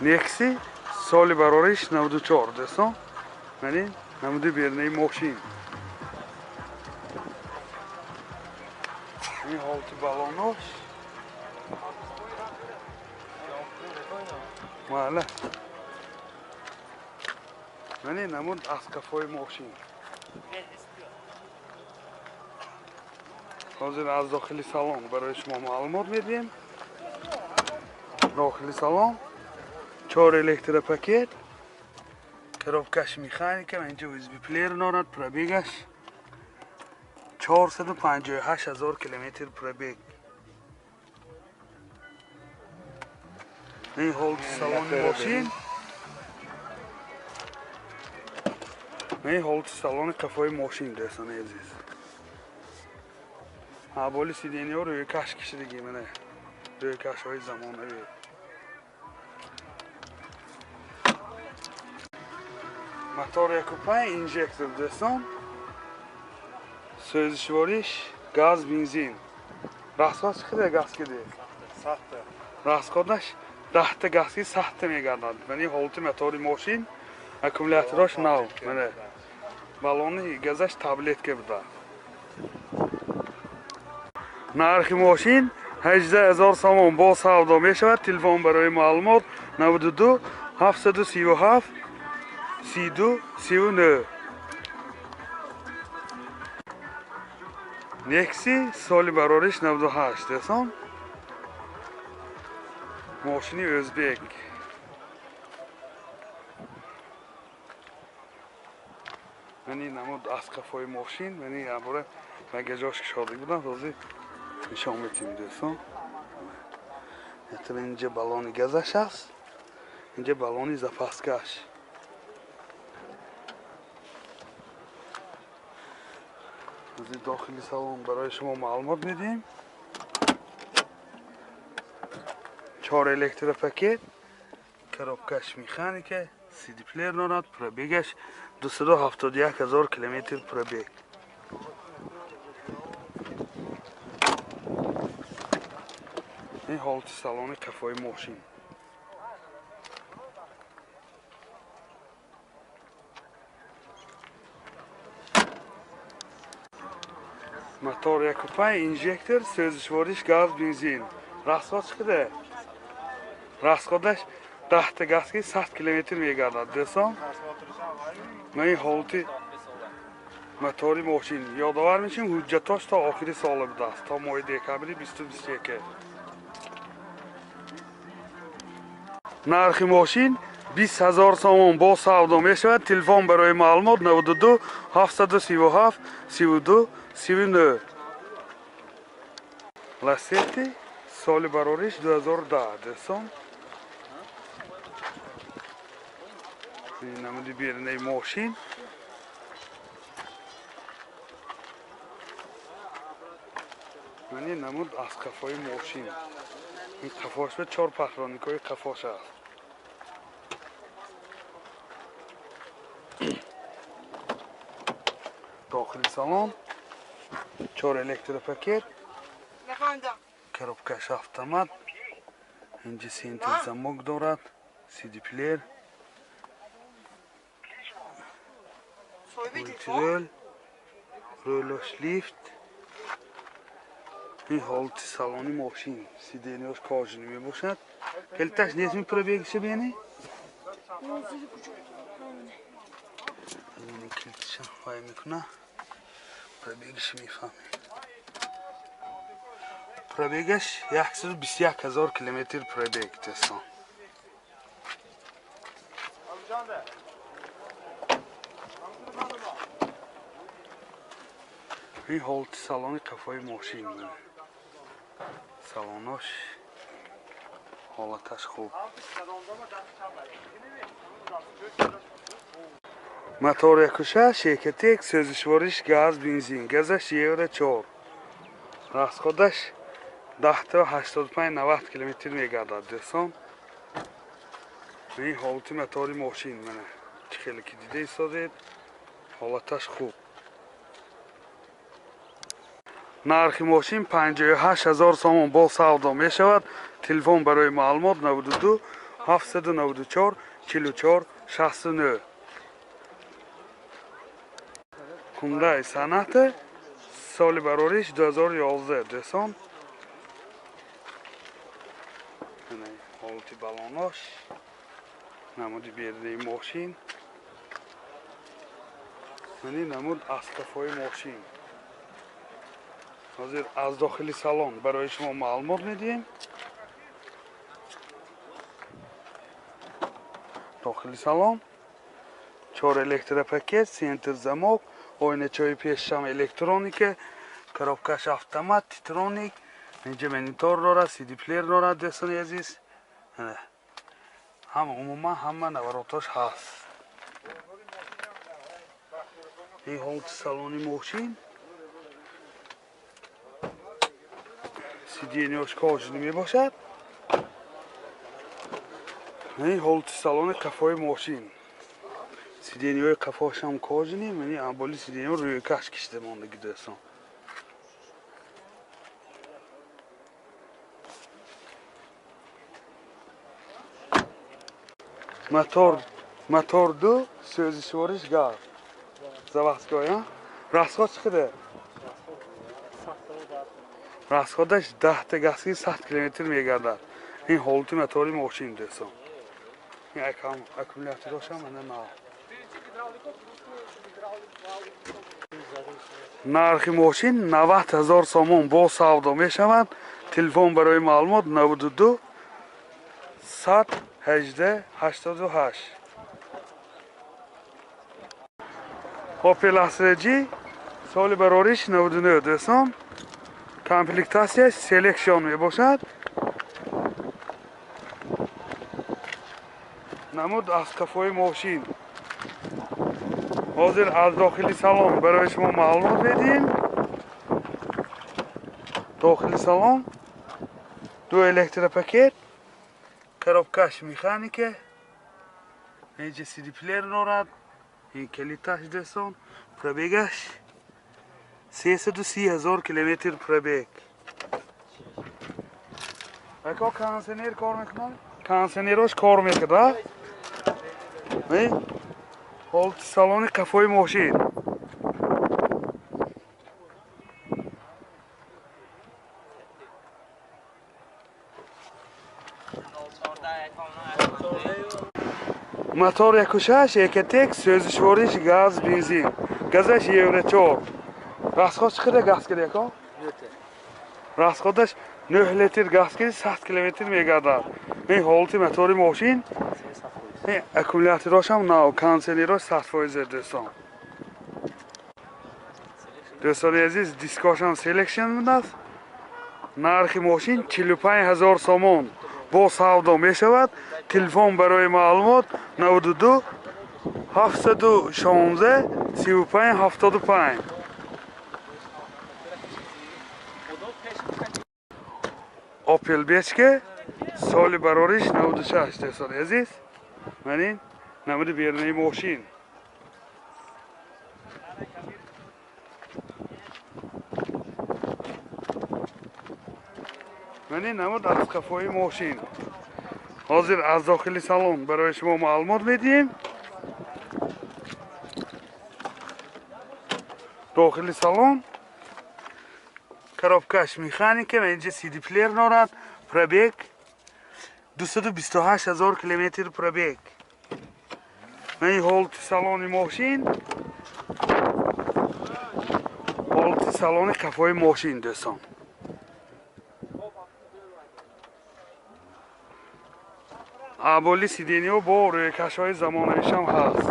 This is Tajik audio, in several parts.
Некси соли барориш 94 дӯстон. Мани намуди берунаи мошин. Ин ҳолати балонош. Мала. Мани намуд аз қафои мошин. Ҳозир аз дохили салон барои шумо маълумот медиҳем. Дохили салон 4 электропакет, коробкаш механика, инҷа USB плеер дорад, пробегаш 458 ҳазор километр пробег. Ин ҳолати салони мошин. Ин ҳолати салони қафои мошин дӯстони азиз. Боли сидениҳо рӯйкаш кишидагӣ, мана рӯйкашҳои замонавӣ. Мотор 1.5 инжектор дӯстон. Сӯзишвориш газ, бензин. Расход чӣ қадар газ киди? Сахта. Расходаш 10 та газ ки сахта мегардад. Мани ҳолати мотори мошин, аккумулятораш нав. Мана баллони газаш таблетка буда. Нархи мошин 18 ҳазор сомон бо савдо мешавад. Телефон барои маълумот 92 737 32 39. Некси соли барориш 98 дӯстон. Мошини ӯзбек. Мани намуд аз қафои мошин, мани абора багажош кушодагӣ буданд, ҳозир нишон медиҳем дӯстон. Ятара инҷа баллони газаш аст, инҷа баллони запаскаш. Ҳозир дохили салон барои шумо маълумот медиҳем. 4 электропакет, коробкаш механика, CD плеер дорад, пробегаш 271 ҳазор километр пробег. Ин ҳолати салони қафои мошин. Мотор 1.5 инжектор, сӯзишвориш газ, бензин. Расход чӣ қадар? Расходаш 10 та газ ки 100 километр мегардад дӯстон. Ман ин ҳолати мотори мошин. Ёдовар мешавем, ҳуҷҷатош то охири сола будааст, то моҳи декабри 2021. Нархи мошин 20 ҳазор сомон бо савдо мешавад. Телефон барои маълумот 92 737 32 39. Ласети соли барориш 2010 дӯстон. Намуди берунаи мошин. Мани намуд аз қафои мошин. Ин қафош ба 4 патроникҳои қафош аст. Дохили салон 4 электропакет, коробкаш автомат, инҷа сентр замок дорад, CD плеер, мультирол, ролош лифт. Ин ҳолати салони мошин, сидениҳош кожини мебошад. Калташ несми пробегиша бени? Килтиша вай мекуна, пробегиша мефаҳмем. Пробегаш 121 ҳазор километр пробег дӯстон. Ин ҳолати салони қафои мошин. Салонош ҳолаташ хуб. Мотор 1.6 Экотек, сӯзишвориш газ, бензин. Газаш евро 4. Расходаш 10 то 85-90 километр мегардад дӯстон. Ин ҳолати мотори мошин мана чӣ хеле ки дида истодед, ҳолаташ хуб. Нархи мошин 58 ҳазор сомон бо савдо мешавад. Телефон барои маълумот 92 794 44 69. Hyundai Sonata соли барориш 2011 дӯстон. Ҳолати балонош, намуди бердаи мошин, мани намуд аз қафои мошин. Ҳозир аз дохили салон барои шумо маълумот медиҳем. Дохили салон 4 электропакет, центр замок, оиначаҳои пешшам электроника, коробкаш автомат, титроник, инҷа монитор дорад, CD плеер дорад дӯстони азиз. Ҳама умуман ҳама наворотош ҳаст. Ин ҳолати салони мошин. Сиденьяш кожаный мебошад. Ин ҳолати салони қафои мошин. Сиденьяҳои қафошам кожаный, мани амболи сиденьяҳо рӯйкаш кишида мондаги дӯстон. Мотор ду, сӯзишвориш газ. Заводской, а? Расход чӣ қадар? Расходаш 10 газки 100 километр мегардад. Ин ҳолати мотори мошин дӯстон. Ин аккумуляторошам ана нав. Нархи мошин 90 000 сомон бо савдо мешавад. Телефон барои маълумот 92 118 88. Opel Astra G соли барориш 99 дӯстон. Комплектатсияш Selection мебошад. Намуд аз қафои мошин. Ҳозир аз дохили салон барои шумо маълумот медиҳем. Дохили салон ду электропакет, коробкаш механика, инҷа CD плеер дорад, ин калиташ дӯстон, пробегаш 330 000 километр пробег. Ако кондиционер кор мекунад? Кондиционерош кор мекунад, а? Ҳолати салони қафои мошин. Мотор 1.6 Ecotec, сӯзишвориш газ, бензин. Газаш Евро 4. Расход чӣ қадар газ киди ако? Расходаш 9 литр газ киди 100 километр мегардад. Ин ҳолати мотори мошин. Ин аккумуляторошам нав, кондиционерош 100% дӯстон. Дӯстони азиз, дискошам Selection будааст. Нархи мошин 45 000 сомон бо савдо мешавад. Телефон барои маълумот 92 716 35 75. Opel Bechke соли барориш 96 дӯстони азиз. Ман ин намуди берунаи мошин. Ман ин намуд аз қафои мошин. Ҳозир аз дохили салон барои шумо маълумот медиҳем. Дохили салон коробкаш механика, инҷа CD плеер дорад, пробег 228 000 километр пробег. Ман ин ҳолати салони мошин, ҳолати салони қафои мошин дӯстон. Аболи сиденьяҳо бо рӯйкашҳои замонавишам ҳаст.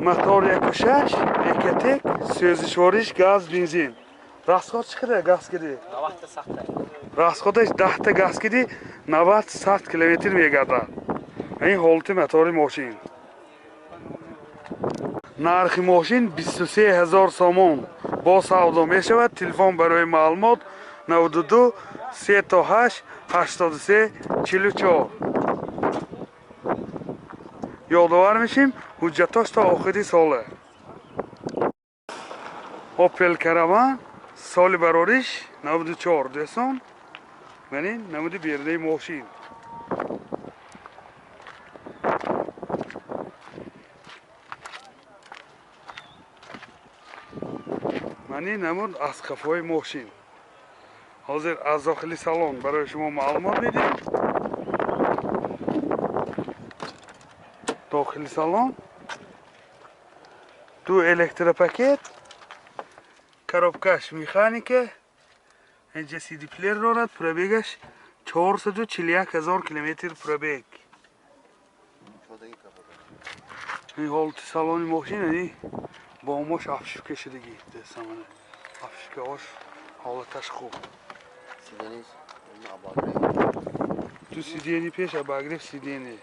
Мотор 1.6 Ecotec, сӯзишвориш газ, бензин. Расход чӣ қадар газ киди? Расходаш 10 газ киди 90-100 километр мегардад. Ин ҳолати мотори мошин. Нархи мошин 23 000 сомон бо савдо мешавад. Телефон барои маълумот 92 38 83 44. Ёдовар мешим, ҳуҷҷатош то охири сола. Opel Caravan соли барориш 94 дӯстон. Ман ин намуди берунаи мошин. Мани намуд аз қафои мошин. Ҳозир аз дохили салон барои шумо маълумот медиҳем. Дохили салон ду электропакет, коробкаш механика, инҷа CD плеер дорад, пробегаш 441 ҳазор километр пробег. Ин ҳолати салони мошин, ини бомош обшивка шудагӣ, дестамана обшивкаош ҳолаташ хуб. Ду сиденье пеш, обогрев сиденье.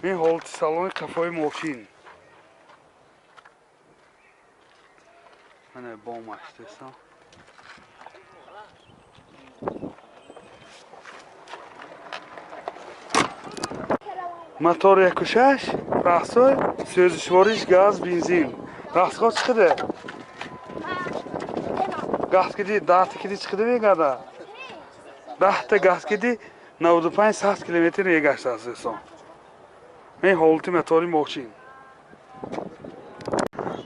Ин ҳолати салони қафои мошин. Мана бомаш дестам. Мотор 1.6, расой, сӯзишвориш газ, бензин. Расход чиқида? Газ киди, даҳта киди чиқида мегада? Даҳта газ киди 95-100 километр мегаштааст дӯстон. Ин ҳолати мотори мошин.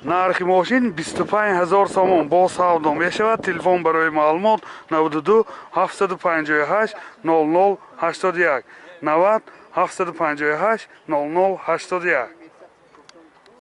Нархи мошин 25 ҳазор сомон бо савдо мешавад. Телефон барои маълумот 92 758 00 81 90 758 00 81.